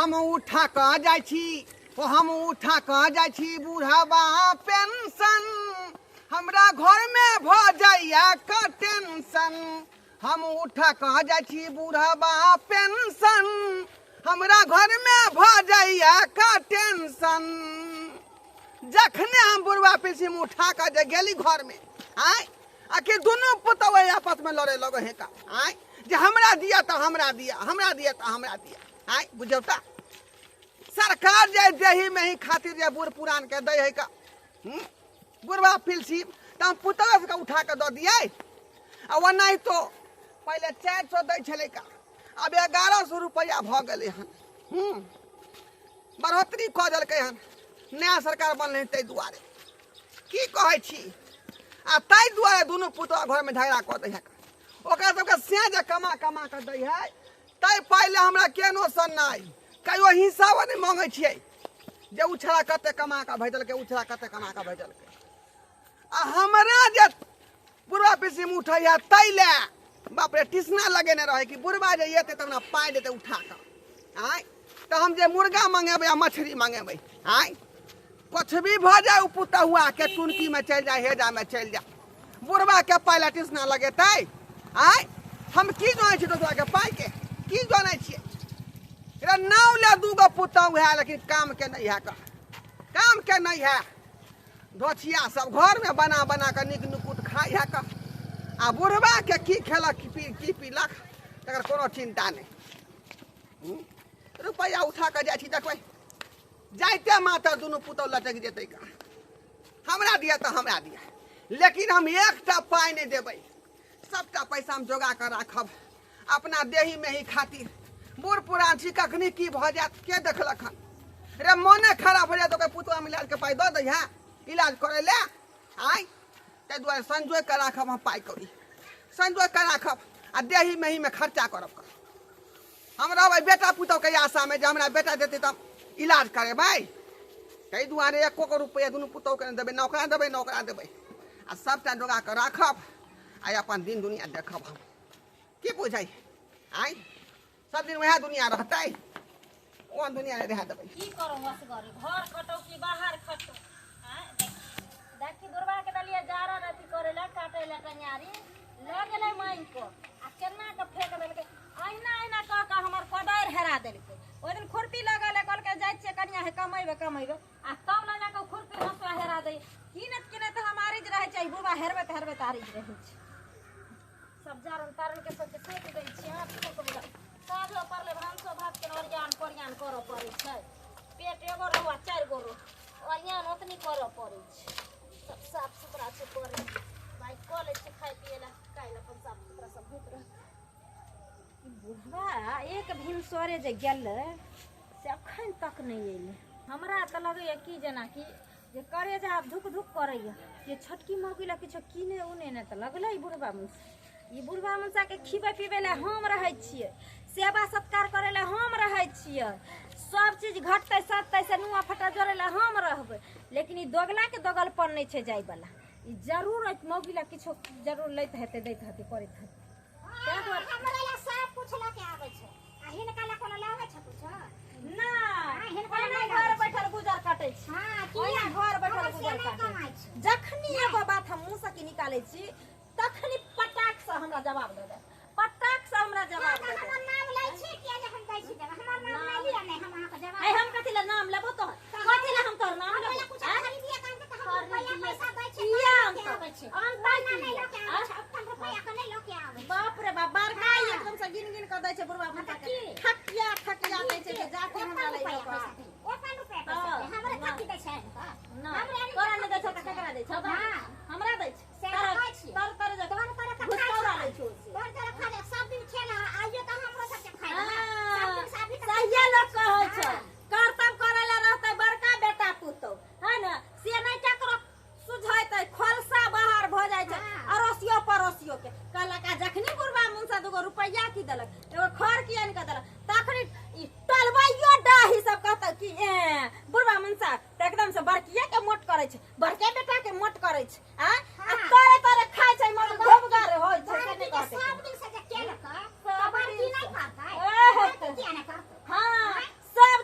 हम उठा कऽ जाइ छी, ओ हम उठा कऽ जाइ छी बुढ़ाबा पेंशन, हमरा घरमे भऽ जाइए क टेंशन। हम उठा कऽ जाइ छी बुढ़ाबा पेंशन, हमरा घरमे भऽ जाइए क टेंशन। जखने हम बुढ़बा पेंशन उठा कऽ जे गेली घरमे, आँय, आखिर दुनू पुतहु आपसमे लड़े लगै है का, आँय, जे हमरा दिअ तऽ हमरा दिअ, हमरा दिअ तऽ हमरा दिअ। आँय, बुझियौ तऽ सरकार जे देही में ही खातिर जे बूढ़ पुरान के दै है का, बुढ़वा पिलसी तऽ हम पुतहु सबके उठा कऽ दऽ दियै। आ ओनाहितो तो पहिले 400 दै छलै का, आब 1100 रुपैआ भऽ गेलै हन। बढ़ोतरी कऽ देलकै हन, नया सरकार बनलै ताहि दुआरे। की कहै छी, आ ताहि दुआरे दुनू पुतहु घरमे झगड़ा कऽ दै है। ओकरा सबके से जे कमा कमा कऽ दै है, ताहि पाइ लए हमरा केनो सन नहि, कहियो हिसाबो नहि मांगै छियै जे ओ छड़ा कते कमा कऽ भेजलकै, ओ छड़ा कते कमा कऽ भेजलकै। आ हमरा जे बुढ़वा पीसीमे उठैया ताहि लए बाप रे टिसना लगेने रहै कि बुढ़वा जे एतै तऽ हमरा पाइ देतै उठा कऽ। आँय, तऽ हम जे मुर्गा मंगेबै आ मछली मंगेबै, आँय, कुछ भी भऽ जाय ओ पुतहुआ के टुनकीमे चलि जाय, हेजामे चलि जाय, बुढ़वा के पाइ लए टिसना लगेतै। आँय, हम की जानै छी दोसराके पाइके, की जानै छियै रे? नाव ले दूगो पुतहु है, लेकिन काम के नहीं है, का काम के नहीं है। धोछिया सब घरमे बना बना कऽ नीक नुकुत खाइ है का, आ बुढ़वा के की खेलक की पीलक तकर कोनो चिंता नहि। रुपैआ उठा कऽ जाइ छी, देखबै जाइते मातर दुनू पुतहु लटकि जेतै का, हमरा दिअ तऽ हमरा दिअ। लेकिन हम एकटा पाइ नहि देबै, सबटा पैसा हम जोगा कऽ राखब अपना देही में ही खातिर। बूढ़ पुरान छी, कखनी की भऽ जायत के देखलक हन रे? मोने खराब हो जायत ओकर पुतहु हम इलाज के पाइ दऽ दै है इलाज करै लए। आँय, ताहि दुआरे संजोग कऽ राखब हम, पाइ कौड़ी संजोग कऽ राखब आ देही मेही में खर्चा करब। हम रहबै बेटा पुतहुके आशामे जे हमरा बेटा देतै तऽ इलाज करेबै। ताहि दुआरे एको गो रुपैआ दुनू पुतहुके नहि देबै, न ओकरा देबै न ओकरा देबै, आ सबटा जोगा कऽ राखब आ अपन दिन दुनिया देखब हम। की बुझै? आँय, सब दिन वएह दुनिया रहतै, ओहन दुनिया नहि रहै देबै। की करू असगरे, घर खटौ कि बाहर खटौ? आँय, देखी बुढ़बा के देलियै जारन अथी करै लए, काटै लए टंगारी लऽ गेलै मांगि कऽ आ केना कऽ फेंक देलकै। अहिना अहिना कऽ कऽ हमर कोदारि हेरा देलकै। ओहि दिन खुरपी लऽ गेलै, कहलकै जाइ छियै कनिया हे कमेबै कमेबै, आ तब लऽ जाकऽ खुरपी हँसुआ हेरा दै। कीनैत कीनैत हम आरिज रहै छै, बुढ़बा हेरबैत हेरबैत आरिज रहै छै। सब जारन तारन के सबके फेंक दै छियै। हाथ ठोकबै साँझो पड़लै, भानसो भातके ओरियान पोरियान करऽ पड़ै छै। पेट एगो रहू आ 4 गो रहू, ओरियान ओतनी करऽ पड़ै छै। सब साफ सुथरा छै करै, भाइ कऽ लै छियै खाइ पियै लए, काल्हि अपन साफ सुथरा सब होइत रहतै। ई बुढ़वा एक भिनसरे जे गेलै से अखन तक नहि अयलै। हमरा तऽ लगैए कि जेनाकि जे करेजा आब धुक धुक करैए जे छोटकी मौगी लए किछो कीने उने नहि तऽ लगलै। ई बुढ़वा मुनसा, ई बुढ़वा मुनसाके खिबै पिबै लए हम रहै छियै, सेवा सत्कार करै लए हम रहै छियै, सब चीज घटतै सटतै से नुआ फटा जोड़ै लए हम रहबै, लेकिन ई दोगलाके दोगलपन नहि छै जाइवला। ई जरूर एहि मौगी लए किछो जरूर लैत हेतै, दैत हेतै, करैत हेतै। ताहि दुआरे हमरा लए सब कुछ लऽ के आबै छै आ हिनका लए कोनो लाबै छै कुछ? नहि, हिनका ओहिना नहि घर लाबै छै। बैठल गुजर कटै छै। हँ, किया? ओहिना घर बैठल हमर से गुजर नहि कटै कमाइ छै। छै। जखनी एगो बात हम मुँह से की निकालै छी तखनी पटाक से हमरा जवाब दऽ देत, पटाक से हमरा जवाब हँ, दऽ तऽ देत। हमर नाम लै छी किया जे हम दै छी जवाब? हमर नाम नहि लिअ, नहि हम अहाँके जवाब आइ हम कथी लए नाम लेबो तोहर? कथी लए हम तोहर नाम हम लेबो? पहिले कुछ आँय? खरीदिए के आनतै तऽ हम रुपैआ खरीदिए पैसा दै छियै, किया तब लऽ के आनतौ? आबै छै। आनतै ओहिना नहि किया? लऽ के आबै आँय? छै, अपन रुपैआ के नहि लऽ के आबै छै। बाप रे बाप, बड़का हँ। एकदम से गिन गिन कऽ दै छै बुढ़वा हँ, तऽ मुँह की? ठकिया ठकिया दै छै जे जाके अपन हमरा लए रुपैआ लऽ कऽ पैसा दै, अपन रुपैआ पैसा हँ, दै, हमरे नहि। थकी दै छै आनि कऽ। नहि, हमरे आनि तोरा कऽ नहि दै छौ थकी तऽ केकरा दै छौ? हँ। हमरा दै छै। से तर खाइ छियै। तर तर जे तोहर तोहर तऽ खाइ घुसकौरा छौ। लै छौ से। तोहर तोहर खा ले, सब दिन खेला, आइयो तऽ हमरो सबके खाइ ले। सब दिन से अभी तक सहिए लोक कहै छै, हँ। करतब करै लए रहतै बड़का बेटा पुतहु है ने, से नहि ककरो सुझैतै, खोलसा बाहर भऽ जाइ छै। हँ। अड़ोसियो पड़ोसियो के कहलक, आ जखनी बुढ़बा मुनसा दूगो रुपैआ की देलक, एगो खर की आनि कऽ देलक, तखनी ई टलबैयो डाही सब कहतै कि ए बुढ़बा मुनसा तऽ एकदम से बड़किए के मोट करै छै, बड़के बेटा के मोट करै छै। आँय? आ हँ। तोरे तोरे खाइ छै, मगर घोबगर होइ छै, से बड़की नहि के कहतै सब कोनो। दिन से जे केलक, सब तऽ बड़की दिन नहि से। करतै। एह। बड़की किया नहि करतै? हँ, सब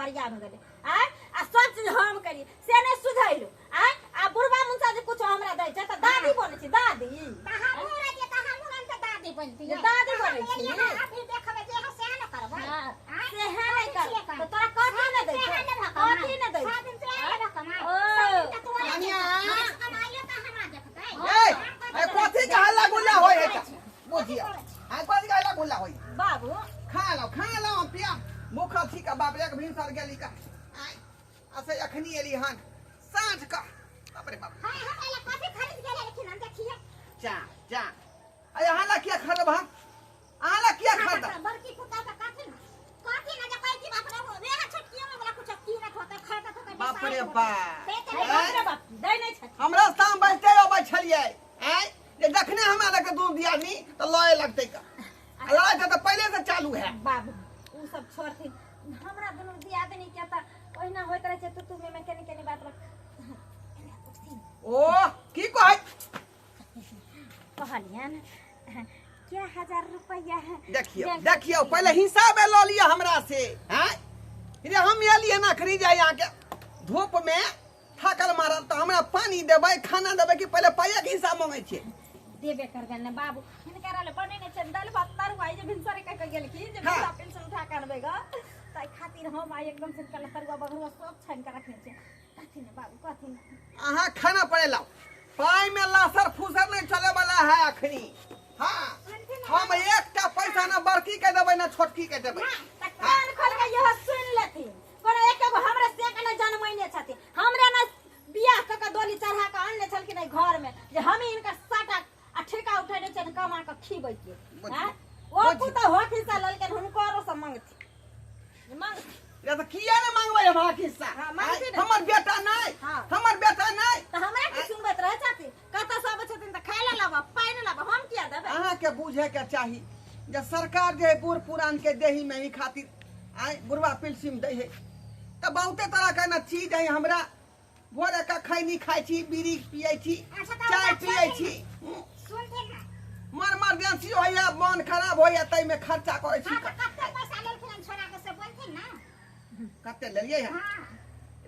करिया भऽ गेलै। आँय, आ सब चीज हम करियै से नहि सुझैलु। आँय, आ बुढ़बा मुनसा जे कुछो हमरा दै छै तऽ दादी बनै छै, दादी। तऽ हमहूँ रहियै तऽ हमहूँ रहियै तऽ दादी बनतियै। दादी बनै छी। अभी देखबै जे है सएह ने करबै। हाँ, आँय? सेहे नहि कर छियै तऽ तोरा कथी नहि दै सेहे छै? ने भऽ कमाइ। कथी नहि दै सब छै? दिन सेहे ने भऽ कमाइ। ओ। सब दिन तऽ तोरे कनिया। छै। कमाइयो तऽ हमरा देखतै। ए ए, कथी के हल्ला गुल्ला होय है त बुझियो? आ कथी के हल्ला गुल्ला होय? बाबू खा लो, खा लो, हम पिया भूखल छी का बाप रे, भिनसर गेली का आय असे अखनी एली हन साँझ का, बाप रे बाप। हाय, हमरा लए कथी खरीद के लेलखिन हन देखियौ। जा जा, अरे अहाँ ला किया खरीदब हम? अहाँ ला किया खरीदब? बड़की पुतहु के कथी ने कथी ने जे कहै छी बाप रे, वेह छोटकियो में वाला कुछ कीनत होतै, खरीदत होतै, बाप रे बिसाइत होतै। बाप। से तऽ है, बाप रे बाप, दै नहि छथिन। हम रास्ता में बैठते अबै छलियै, आँय, जे जखने हमरा लग दू दियादनी तऽ लड़े लगतै का, आ लड़ाइ तऽ पहिले से चालू है। बाबू उ सब छोड़थिन, हमरा दुनू दियादनी के तऽ ओहिना होइत रहै छै, तू तू में केनी केनी बात बात। ओ की कहै कहलियन क्या हजार रुपया है? देखियौ देखियौ, पहिले हिसाबे लऽ लिअ हमरा से। आँय रे, हम एलियै ना खरीद जाय अहाँके धूप में थाकल मारल, तऽ हमरा पानी देबै, खाना देबै कि पहिले पाइया के हिसाब मांगै छियै? देबे करबे ने बाबू, हिनकर ले बनेने छै दालि भात तरुआ, ई जे भिनसरे कहि के गेलखिन जे हाँ। भिनसरा पेंशन उठा के अनबै ग, ताहि खातिर हम आइ एकदम से कल तरुआ बघरुआ सब छानि के रखने छियै। कथी ने बाबू, कथी ने? अहाँ खाना पड़े लाओ, पाई में लासर फूसर नहीं चले वाला है अखनी। हाँ, हम एकटा पैसा ना बड़की के देबै ना छोटकी के देबै। तऽ कान खोल के इहो सुनि लेथिन, कोनो एक एगो हमरे से के नहि जनमैने छथिन, हमरे ने बियाह कऽ के डोली चढ़ा के अनने छलखिन एहि घर में जे हम हिनकर साटा आ ठेका उठेने छियनि कमा के खीबै के। बुझियौ। आँय? ओ बुझियौ। पुतहु होथिन से लेलकनि, हुनकरो से मंगथिन, मंगथिन। रे तऽ किया ने मांगबै हम अहाँके हिस्सा? हाँ, मांगथिन ने। हमर बेटा नहि? हाँ। हमर बेटा नहि? तऽ हमरा की सुनबैत रहै छथिन? कतऽ से अबै छथिन तऽ खाय लए लाबऽ, पानि लाबऽ, हम किया देबै? अहाँके बुझे के चाही जे सरकार जे है बूढ़ पुरान के देही में ही खातिर आय बुढ़वा पिलसिम दै है, तऽ बहुते तरह के ने चीज है। हमरा भोरे के खैनी खाइ छी, बीड़ी पियै छी, अच्छा, तऽ चाय ओकरा पियै छोड़ि छी। सुनथिन ने। मन मर्जेंसी होइया, मन खराब होइया, ताहिमे खर्चा करै छी। हाँ, तऽ कते पैसा लेलखिन हन छोड़ा के से बोलथिन ने। कते लेलियै हन? हाँ।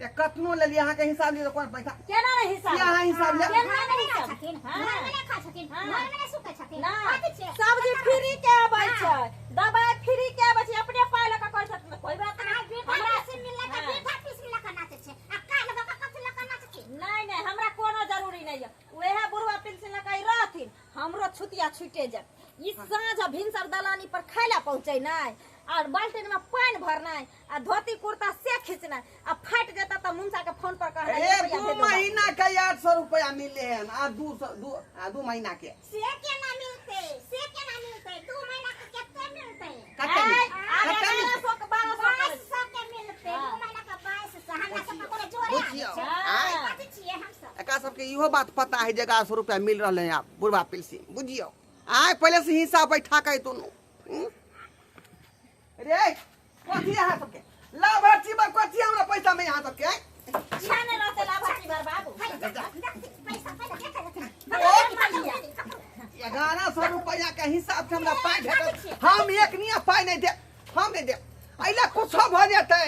रे कतनो लेलियै, अहाँके हिसाब लिअ तऽ कोन पैसा? केना नहि हिसाब? किया अहाँ हिसाब लेब? केना घरमे नहि नहि खाइ हिसाब? छथिन, हाँ। घरमे नहि खाइ छथिन, हाँ। घरमे नहि सुतै छथिन। ना, कथी छियै? सब्जी फ्री के अबै छै, दबाई फ्री के अबै छै, अपने पाइ लऽ कऽ करै छथिन, कोई बात आइ नहि। बीठा हमरा पीस मिललै तऽ हाँ। बीठा पीस लऽ कऽ नाचै छै, आ काल्हि भऽ कऽ कथी लऽ कऽ नाचै छै? नहि नहि, हमरा कोनो जरूरी नहि यऽ। उएह बुढ़वा पेंशन लऽ कऽ ई रहथिन, हमरो छुतिया छुटे जायत। ई साँझ आ भिनसर दलानी पर खाय लए पहुँचै नहि, आर बाल्टीन में पानि भरनाइ आ धोती कुर्ता से खींचनाइ, आ फाटि जेतै तऽ मुनसा के फोन पर कहनाइ ए रुपैआ 2 दे दो। महीना के 800 रुपया मिलले हन, आ 200 दू आ 2 महीना के से केना मिलतै? से केना मिलतै? 2 महीना के कते मिलतै? कते आँय, मिलतै? आब कते मिलतै? 1100 के 1200 के 2200 के मिलतै, 2 महीना के 2200। हमरा सबके कोनो जोरे आबै बुझियौ। छै। आँय। कथी छियै हमसब? एकरा सबके इहो बात पता है जे 1100 रुपया मिल रहल है आब बुढ़वा पिलसी, बुझियौ। आय पहिले से हिसाब बैठा के दुनू। रे कथी अहाँ सबके लाभार्थी बा? कथी हमरा पैसा में अहाँ सबके? आँय? किया नहि रहतै लाभार्थी बर बाबू? है, देखथिन, पैसा पैसा देखै छथिन। 1100 रुपया के हिसाब से हमरा पाइ भेटत, हम एक निया पाइ नहि देब, हम नहि देब। अइला कुछो भऽ जेतै,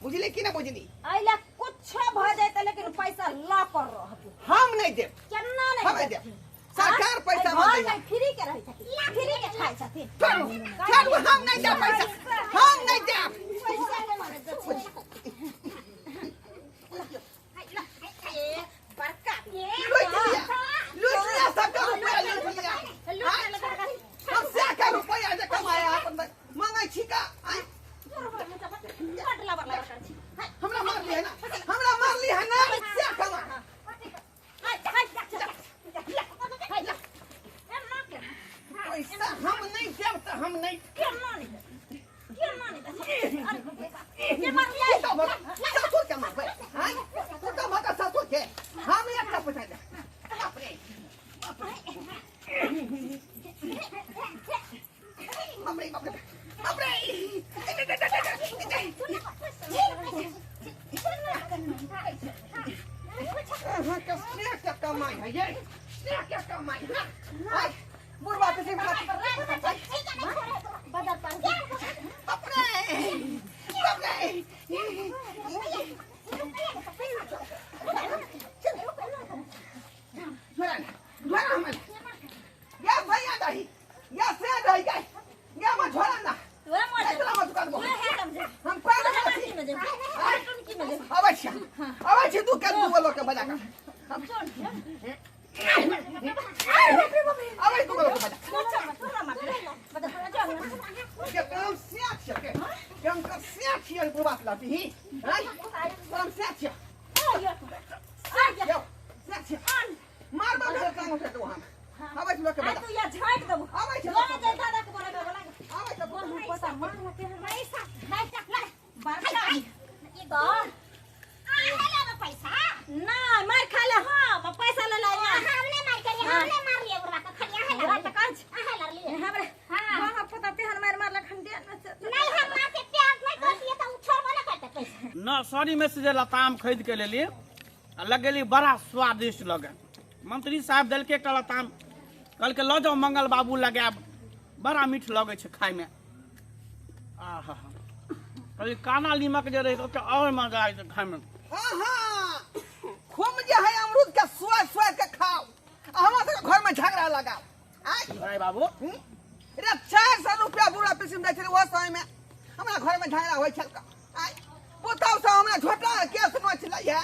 बुझली कि नहि बुझली? अइला कुछो भऽ जेतै, लेकिन पैसा लऽ कर रहतै। हम नहि देब। केना हम नहि नहि देब। देथिन? सरकार पैसा घर मांगै में फ्री के रहै छथिन, फ्री के खाइ छथिन। छोड़ू छोड़ू, हम नहि देब पैसा, हम नहि देब। पैसा नहि मांगै छथिन। ए, बड़का लूटि लिया, लूटि लिया सबके रुपया लूटि लिया। आँय? हम से के रुपया जे कमाया अपन मांगै छी का? आँय? बड लबर लबर करै छी। हमरा मारली है ना, हमरा मारली है ना, से कमा। पैसा हम नहीं देब तऽ हम नहीं। ससुर के मारबै? आँय? तू तऽ भऽ ससुर के हम एकटा पैसा देब। बाप रे बाप रे बाप रे बाप रे। अहाँके से के कमाइ है ये, से के कमाइ है? आँय? बुढ़वा के सिम बाप रे बाप रे। छी, आबै छी दू के दू लोग के बजा के। आबै दू लोग के बजा के काम सिया छियै के काम कर सिया छियै बुढ़बा के लड़ती ही हैं काम सिया छियै यौ सिया छियै मार मार के काम उठे तो हम आबै छी लोग के बजा। तू या झाट देबो। आबै छी लोग के दादा के बोले बोला। आबै छी पैसा मार के पैसा पैसा ले बड़का ई तो आ हे ले पैसा ना मार खा ले। हां पैसा ले ले। हमने मार के हमने मार लिए बुढ़वा के खड़िया है हां त काज आहे लड़ लिए। हमरा हां हां पता तेहन मार मार लखन दे नहीं हम मार के प्यार नहीं करती त उ छोड़बो ना करते पैसा। नर्सरी में से जे लताम खरीद के लेली आ लगेली बड़ा स्वादिष्ट लगे। मंत्री साहब देलकै एकटा लताम, कहलकै लऽ जाउ मंगल बाबू लगायब, बड़ा मीठ लगै छै खायमे। आहा कहली काना नीमक जे रहै ओतऽ आओर मजा आबि जेतै खायमे। हाँ खूब जे है अमरूद के सोए सोए के खाओ आ हमरा सबके घर में झगड़ा लगाओ। आय अरे बाबू रे 400 रुपया बुढ़ा पीसिम दै छलै ओहो समय में हमरा घर में झगड़ा होइ छल। आय पुतहु सब हमरा झोटा केस नोच लै है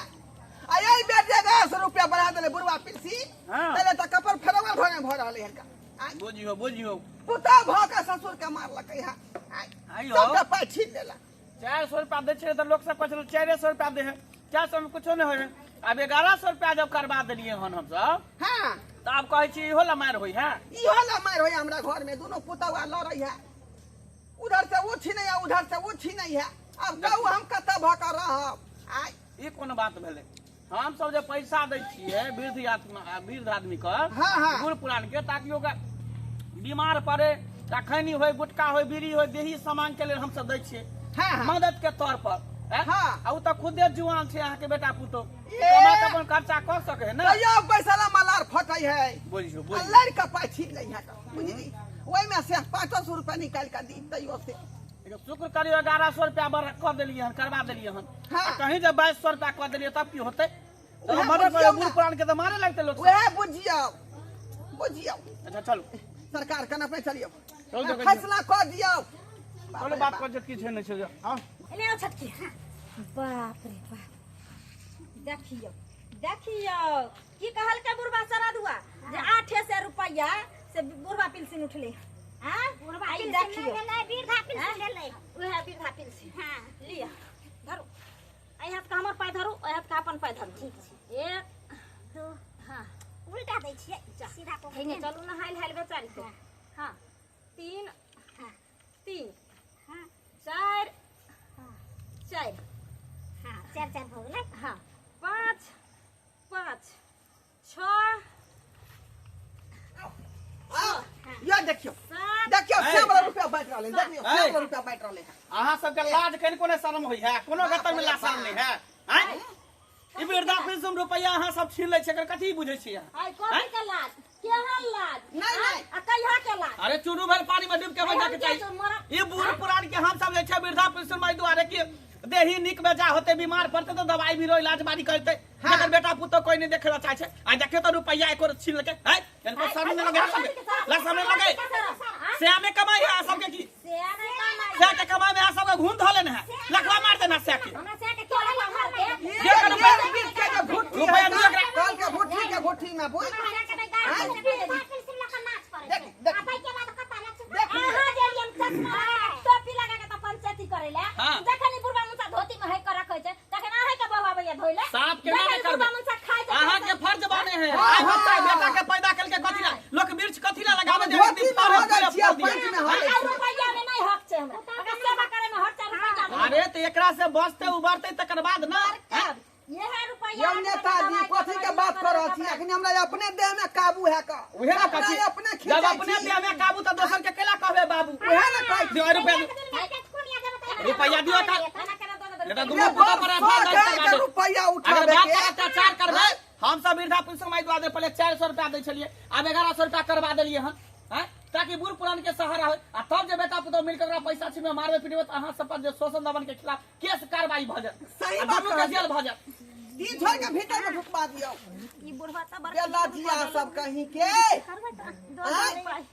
आ एहि बेर जे 1100 रुपया बढ़ा देलै बुढ़वा पीसी तैले तऽ कपड़ फेरवा घर में भऽ रहलै हन। आय बुझियो बुझियो पुतहु भऽ के ससुर के मारलकै है। आय आइयो सबटा पाइ छीन लेलक। 400 रुपया दै छलै तऽ लोक सब कहै छलै 400 रुपया दे है, 400 में कुछो नहि होइ है। आब 1100 रुपया जब करवा देलियै हन हमसब हाँ तऽ आब कहै छी इहो ला मारि होइ है, इहो ला मारि होइ हमरा घर में। दोनों पुतहु आ लड़ै है, उधर से ओ छीनै है उधर से ओ छीनै है। आब कहू हम कतऽ भऽ कऽ रहब। आय ई कोन बात भेलै? हमसब जे पैसा दै छियै वृद्ध आत्मा वृद्ध आदमी के हाँ हाँ बूढ़ पुरान के, ताकि ओकरा बीमार पड़े तखनी होय गुटका होय बीड़ी होय देही सामान के लेल हमसब दै छियै हाँ हाँ मदद के तौर पर। हाँ आ उ तऽ खुदे जुआन छै अहाँके बेटा पुतोह कमा के अपन खर्चा कऽ सकै है ना। तैयो पैसा ला मलार फटै है बुझियौ आ बुझियौ लड़ि कऽ पाइ छीन लै है बुझली। ओहिमे से 500 रुपया निकालि कऽ दी तैयो से शुक्र करियौ 1100 रुपया बढ़ कऽ देलियै हन, करवा देलियै हन। हाँ। कहीं जे 2200 रुपया कऽ देलियै तब की होतै? उएह मरे बुझियौ बूढ़ ना। पुरान के तऽ मारे लगतै लोक सब। उएह बुझियौ बुझियौ। अच्छा चलू सरकार कन अपने चलियौ चलू देखै छियै। फैसला कऽ दियौ। चलू बात कर जे की छै नहि छै। आउ एने आओ छटकी। बाप रे बाप देखियौ देखियौ की कहलकै बुढ़बा सरदुआ जे 800 रुपया से बुढ़बा पिलसिन उठले। हां बुढ़वा आई पिलसिन देखियौ। भेलै वृद्धा पिलसिन भेलै उएह वृद्धा पिलसिन। हां लिअ धरू एहि हाथ के हमर पाइ धरू ओहि हाथ के अपन पाइ धरू। ठीक छै। 1 2 हां उल्टा दै छियै सीधा कऽ हेंगे चलू ने हाल हाल बेचारी के। हां 3 हां 3 हां 4 हां 4 हां 4 4 भऽ गेलै। हां 5 5 6 या देखियौ 7 देखियौ श्याम वाला रुपया बाँटि रहलै। देखियौ श्याम वाला रुपया बाँटि रहलै। अहाँ सबके लाज कनिको नहि शरम होइ है? कोनो गतर में लाज शरम नहि है? आँय ई वृद्धा पेंशन रुपया अहाँ सब छीन लै छै, एकर कथी बुझै छियै अहाँ? आइ कथी के लाज केहन लाज? नहीं नहीं आ कहिया के लाज? अरे चुरू भर पानी में डूब के मर जाके चाही। ई बूढ़ पुरान के हम सब जे छै वृद्धा पेंशन माई दुआरे कि देही नीक बेजा होते बीमार पड़ते तो दवाई बीरो इलाज बारी करते, जकर बेटा पुतोह कोई नहीं देखे ला चाहे छै। आ देखे तो रुपया एको छीन लेके हैं इनको शर्म नहीं लगे सबके? ला शर्म नहीं लगे? से में कमाई है सबके की से के कमाई में सबके घून धो लेने है, लखवा मार देना से के। हमरा से के तोरा मार दे रुपया रुपया दियो एकरा। कल के भुट्टी के भुट्टी में बुझ। हमरा से के गाय वृद्धा पिलसिन लऽ कऽ नाच करै देख छै। देख आ ताहि के बाद कतऽ नाच देख अहाँ जे हम चश्मा लगा के टोपी लगा के तऽ पंचायती करै ले हाँ। जखन ई बुढ़बा मुसा धोती में है कर रखै छै तखन अहाँ के बौआ भैया धोइ ले। साफ केना नहि जखन बुढ़बा करबै? मुसा खाइ छै अहाँ के फर्ज बने है। हाँ, आइ बच्चा हाँ। बेटा के पैदा करके कथी ला लोक वृक्ष कथी ला लगावे दे धोती में हो जाइ छियै पैंट में हो जाइ आ रुपैया में नहीं हक छै हमरा, अगर सेवा करे में हक छै रुपैया में। अरे तो एकरा से बचते उबरते तकर बाद ना। यह रुपैया यौ नेताजी कथी के बात कर रहल छी? अखनी हमरा अपने देह में काबू है का उहे ना कथी अपने जब खींचै अपने छी। देह में काबू तो दोसर के केला कहबे बाबू? उहे ना कहै छी। दियो रुपया रुपया दियो का बेटा रे दुनू पुतोह पर बड़ एफआईआर शौक दर्ज है करवा के दे। रुपया अगर उठाबे बाप के। पर अत्याचार करबै हम सब वृद्धा पेंशन माई दुआ दे पहले 400 रुपया दै छलियै, आब 1100 रुपया करवा देलियै हन हैं, ताकि बूढ़ पुरान के सहारा हो। आ तब जे बेटा पुतोह मिलके ओकरा पैसा छीनमे मारबै पीटबै तऽ अहाँ सब पर जे शोषण दमन के खिलाफ केस कार्रवाई भऽ जायत। सही आ बात दुनू के कहलियै। जेल भऽ जायत। ई छोड़ के भीतर में ढुकवा दियौ। ई बुढ़बा तऽ बड़ बेलजिया सब कहीं के। करबै तऽ आँय?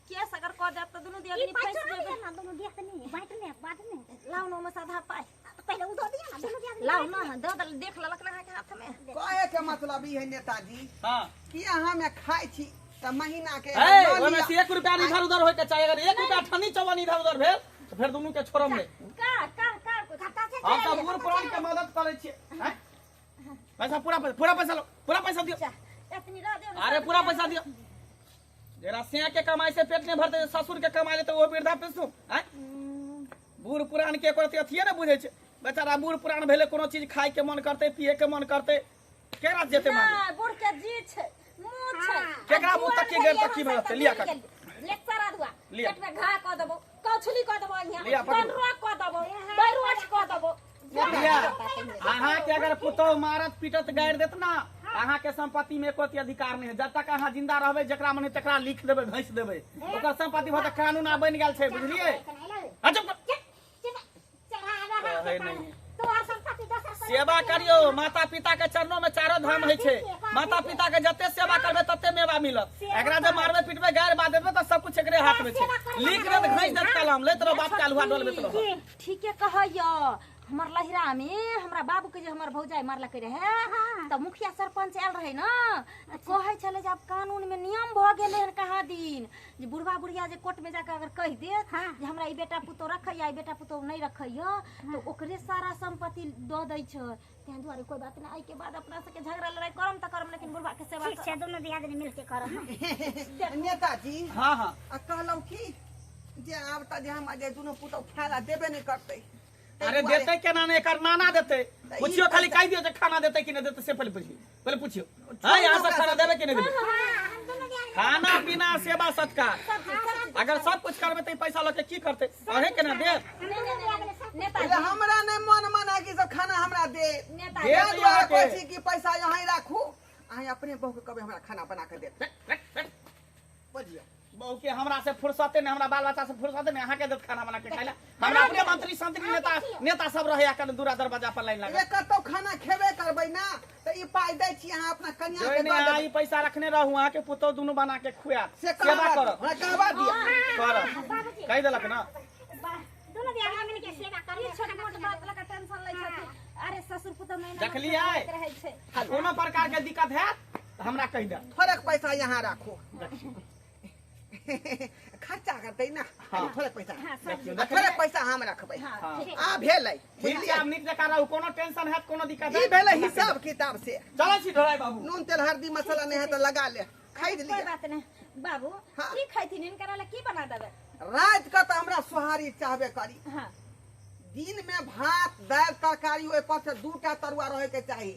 केस अगर कऽ देब तऽ दुनू ई दियादनी पाइ फँसि चोरा जेबै। लिअ ना दुनू दियादनी बाँटि लेब बाद में। लाउ ने ओहिमे साधा पाइ। तऽ पहिले उ दो दियो ना दुनू दियादनी। लाओ ना दो दल देख ललक ना के हाथ में। कहे के मतलब ई है नेताजी हां कि अहाँ में खाइ छी त महीना के ए ओमे से 1 रुपया इधर उधर होय के चाही। अगर 1 रुपया ठनी चवन इधर उधर भेल तो फिर दुनू के छोड़म नहीं। का का का खाता से हम त बूढ़ पुरान के मदद करै छियै। हैं पैसा पूरा पूरा पैसा लो, पूरा पैसा दियो। इतनी रह दियो। अरे पूरा पैसा दियो। जरा सिया के कमाई से पेट नहीं भरते, ससुर के कमाई ले तो वो वृद्धा पेंशन। हैं बूढ़ पुरान के करते अथिए ने बुझै छै बेचारा। बूढ़ पुरान भेले कोनो चीज खाय के मन करते, पिए के मन करते, केकरा जेते मांगे? बूढ़ के जी छै मुंह छै, केकरा मुंह तक के गेल तक की भरते? लिया कर ले सारा दुआ पेट में घा क देबो, कौछली क देबो, लिया इहाँ कंडरो क देबो, बैरोठ क देबो। अहाँ के अगर पुतोह मारत पीटत गारि देत ना, अहाँ के संपत्ति में एको अधिकार नहीं है। जब तक अहाँ जिंदा रहबै जकरा मन तकरा लिख देबै, घसि देबै, ओकर संपत्ति भऽ कानून आ बनि गेल छै, बुझलियै? अच्छा सेवा करियो माता पिता के चरणों में चारो धाम होइ छै। माता पिता के जते सेवा करबै तते मेवा मिलत। एकरा जे मारबै पिटबै गारि बात देबै तऽ सब कुछ एकरे हाथ में छै। लिख देत घसि देत कलम, लैत रहो बाप के अलुहा डोलबैत रहो। ठीके कहैया। हमर लहिरा में हमरा बाबू के जे हमर भौजाई मारलकै रहे त मुखिया सरपंच आयल रहे ना, कहै छलै जे आब कानून में नियम भ गेलै हन कहाँ दिन जे बुढ़वा बुढ़िया जे कोर्ट में जाके अगर कहि देत जे हमरा ई बेटा पुतोह रखैया ई बेटा पुतोह नहीं रखैया तो ओकरे सारा संपत्ति दऽ दै छै। तें दुआरे कोई बात नहीं, एहि के बाद अपना सबके झगड़ा लड़ाई करम त करम, लेकिन बुढ़वा के सेवा ठीक छै, दुनू दियादनी मिल के करम। नेताजी हां हां आ कहलौ की जे आब त जे हम जे दुनू पुतोह खाय ला देबे नहीं करतै। अरे देते केना ने, एकर नाना देते। पूछियो खाली कहि दियो जे खाना देते कि नहीं देते, से पहले पूछियो, पहले पूछियो। हां यहाँ से खाना देबे कि नहीं देबे? खाना पीना सेवा सत्कार अगर सब कुछ करबे त पैसा लके की करते? अहे केना देत? नेताजी हमरा नहीं मन माना कि सब खाना हमरा दे। नेताजी कहै छी कि पैसा यहीं राखू, अहाँ अपने बहू के कहबै हमरा खाना बना के देत। बुझियो बहू के हमरा से फुर्सते नहीं, हमरा बाल बच्चा से फुर्सते नहीं, अहाँ के देत खाना बना के खाइला। हमरा अपने मंत्री संतरी नेता नेता सब रहे आकर दूरा दरवाजा पर लाइन लागल। कतौ खाना खेबे करबै ना त ई पाइ दै छी अहाँ अपना कन्या के दऽ देबै। ई पैसा रखने रहू, अहाँ के पुतोह दुनू बना के खुआत, सेवा करत। हमरा कहबा दिया करत कहि देलक ना। दुनू दियादनी मिल के सेवा करी। छोट मोट बात लका टेंशन लै छथि। अरे ससुर पुतोह नहीं देखलियै कोनो प्रकार के दिक्कत हैत त हमरा कहि दे। थोड़ेक पैसा यहाँ राखू, खर्चा करतै ना। थोड़े पैसा थोड़े पैसा हम रखबै। आ भेलै ठीक छै, आब नीक जकाँ रहू, कोनो टेंशन हैत कोनो दिक्कत ई भेलै हिसाब किताब से। चलै छी ढोराई बाबू, नून तेल हल्दी मसाला नहीं है त लगा ले, खरीद लिया। कोई बात नहीं बाबू। की खैथिन हिनकरा ला की बना देबै? रात के त हमरा सोहारी चाहबे करी। हां दिन में भात दाल तरकारी ओइ पर से दूटा तरुआ रहे के चाही।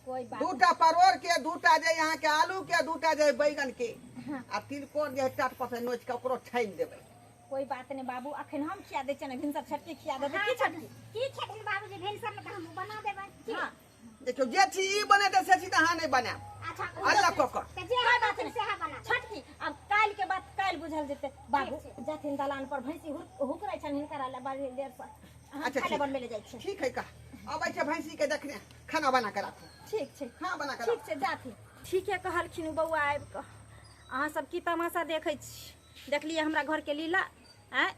कोई बात दूटा परोड़ के, दूटा जे यहाँ के आलू के, दूटा जे बैगन के, आ तिलकोर जे टाट पर से नोच के ओकरो छानि देबै। कोई बात नहीं बाबू, अखन हम खिया दै छियै, भिनसर छटके खिया देबै। की छटकी की छथिन बाबूजी? भिनसर में त हम बना देबै। हां देखियौ जे चीज ई बनेतै से चीज अहाँ नहीं बनायब। अच्छा अल्लाह कऽ कऽ त जे कोई बात है नहीं से बना छटकी। अब काल्हि के बात काल्हि बुझल जेतै बाबू। जाथिन दलान पर भैंसी हुकरै छनि हिनकरा ला बड़ी देर से। अच्छा खाना बनबै ले जाइ छी। ठीक है, का अबै छै भैंसी के देखने, खाना बना के राखू। ठीक छै, खाना बना के ठीक छै, जाथिन। ठीके कहलखिन बौआ आबि कऽ। अहाँ सब की तमाशा देखै छी? देखलियै हमरा घरके लीला? आँय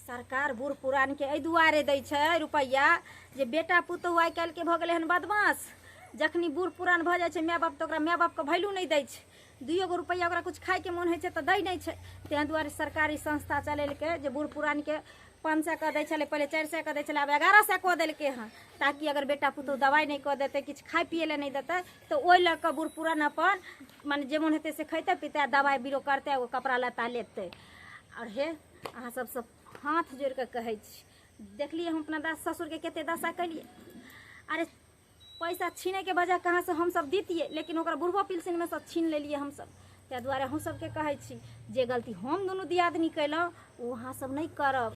सरकार बूढ़ पुरान के एहि दुआरे दै छै रुपैआ जे बेटा पुतोह आइ काल्हिके भऽ गेलै हन बदमाश। जखनी बूढ़ पुरान भऽ जाइ छै माय बाप तऽ ओकरा माय बापके वैल्यू नहि दै छै। 2 गो रुपैआ ओकरा कुछ खाइके मोन होइ छै तऽ दै नहि छै। ताहि दुआरे सरकारी संस्था चलेलकै जे बूढ़ पुरानके 500 कऽ दै छलै, पहिले 400 कऽ दै छलै, आब 1100 कऽ देलकै हँ, ताकि अगर बेटा पुतोह दवाइ नहि कऽ देतै, किछु खाइ पियै लए नहि देतै तऽ ओहि लऽ कऽ बूढ़ पुरान अपन माने जे मोन हेतै से खैतै पीतै, दवाइ बीरो करतै, एगो कपड़ा लत्ता लेतै। आओर हे अहाँ सबसँ हाथ जोड़ि कऽ कहै छी, देखलियै हम अपना दास ससुरके कते दशा केलियै। अरे पैसा छीनैके वजह कहाँसँ हमसब दितियै, लेकिन ओकरा बुढ़बो पिलसिनमे सँ छीन लेलियै हमसब। ताहि दुआरे हम सबके कहै छी जे गलती हम दुनू दियादनी केलहुँ ओ अहाँ सब नहि करब।